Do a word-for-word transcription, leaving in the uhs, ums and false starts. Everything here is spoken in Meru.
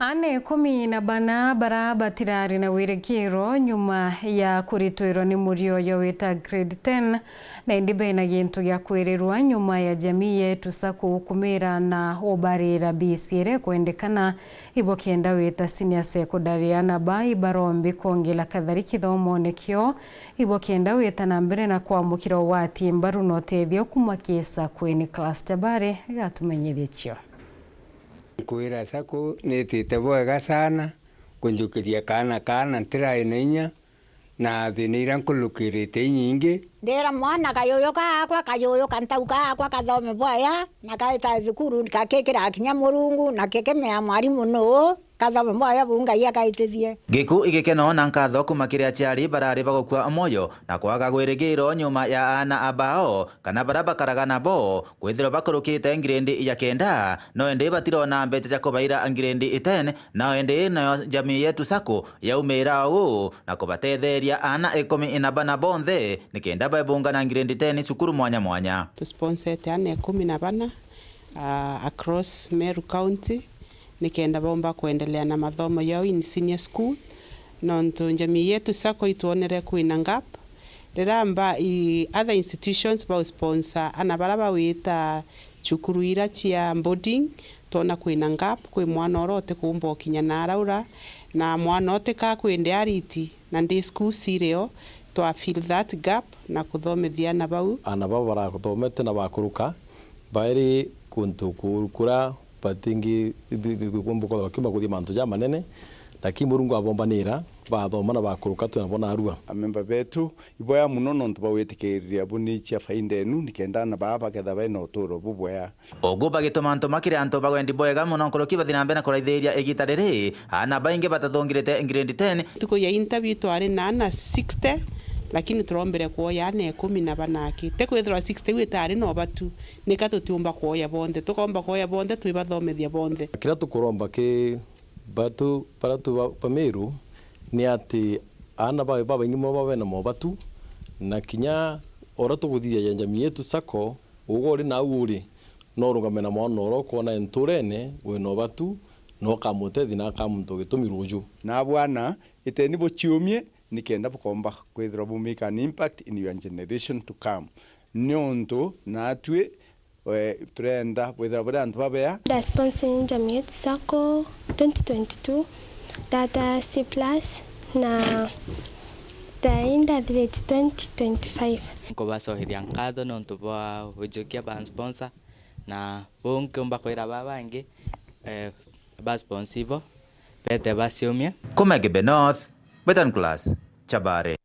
Aana ikumi na bana bara batirari na wirigiro nyuma ya kuritwirwa ni murio jwa wita grade ten, na indi bena gintu gia kwirirwa nyuma ya Jamii Yetu Sacco gukumira na ubarira bisi iria ikwendekana ibo kenda wita senior secondary. Aana ba ibarombi kwongela kathari kithomone kio ibo kenda wita na mbere na kwamukira ugwati mbaru na utethio kuma ki sacco-ini. Nicholas Chabare igatumenyithia cio. Nkwira sacco nitite bwega sana kunjukiria kaana kaa na ntirai na inya, na thina iria nkurukirite inyingi. Ndira mwana, kayuyu kaakwa, kayuyu kantau kaakwa kathome bwaya, na kaita thukuru, gaki kirakinya Murungu, na kikimea mwarimu nuu, kathome bwaya buu Ngai akaitithie. Giku igikeno na nkatho kuma kiri aciari barari bagukua moyo na kwaga gwirigiro nyuma ya aana abao kana baria bakaraga nabo kwithirwa bakurukite ngiredi ya kenda, no indi batirona mbeca cia kubaira ngiredi ten, no indi nayo Jamii Yetu Sacco yaumira uu na kubatetheria aana ikumi na bana bonthe nikenda baibunga na ngiredi ten cukuru mwanya mwanya. Tusponsete aana ikumi na bana, ah, across Meru County, nikenda bomba kwendelea na mathomo yao in senior school, nontu Jamii Yetu Sacco itwonere kwina gap. Riria mba i, other institutions bausponsor ana bara bawita cukuru ira cia boarding, twona kwina gap, kwi mwana uria utikumba ukinya na araura, na mwana utika kwende ariti, na ndi school cirio, twa fill that gap na kuthomithia ana bau. Ana baba barathomete na bakuruka, bairi kuntu ku-, kuria batingi, bi-, bi-, bi-, kumba kwithirwa bakiuma kuthii mantu jamanene, lakini Murungu abombanira, bathoma na bakuruka, twina bo narua. Amemba betu, iboya muno nontu bwa gwitikiriria buni cia faida enu, nikenda ana baa baketha baina uturo bubwea. Ugu bagituma ntuma kiri antu bagwendi bwega muno nkuruki bathi na mbere na kuraithiria igita riri, aana baingi batathungirite ngiredi ten. Ntuku ya interview twari na aana sixty, lakini turombire kuoya aana ikumi na bana aki. Ti kwithirwa sixty iu itari no batu, nika tutiumba kuoya bonthe. Tukomba kuoya bonthe, twibathomithia bonthe. Kiria tukuromba ki batu, bara tu ba, ba Meru, ni ati aana ba, babaingi muno babe na mobatu, na kinya uria tuguthithia Jamii Yetu Sacco, uga uri nau uri, no urungame na mwana uria ukwona nturene wina ubatu, na ukamutethia na akamuntha gitumi ruju. Na bwana, iteni buciumie, nikenda bukomba kwithirwa bu make an impact in your generation to come. Niuntu natwi, eh, turenda bwithirwa buri antu babea. Nda sponsor Jamii Yetu Sacco twenty twenty-two, ndata C plus, na thaai ndathirite twenty twenty-five. Nkubacokeria nkatho niuntu bwa ujukia ba sponsor, na buu nkiumba kwira baa bangi, eh, ba sponsor ibo, bete baciumie. Kuma Igembe North, Betan Class, Chabare.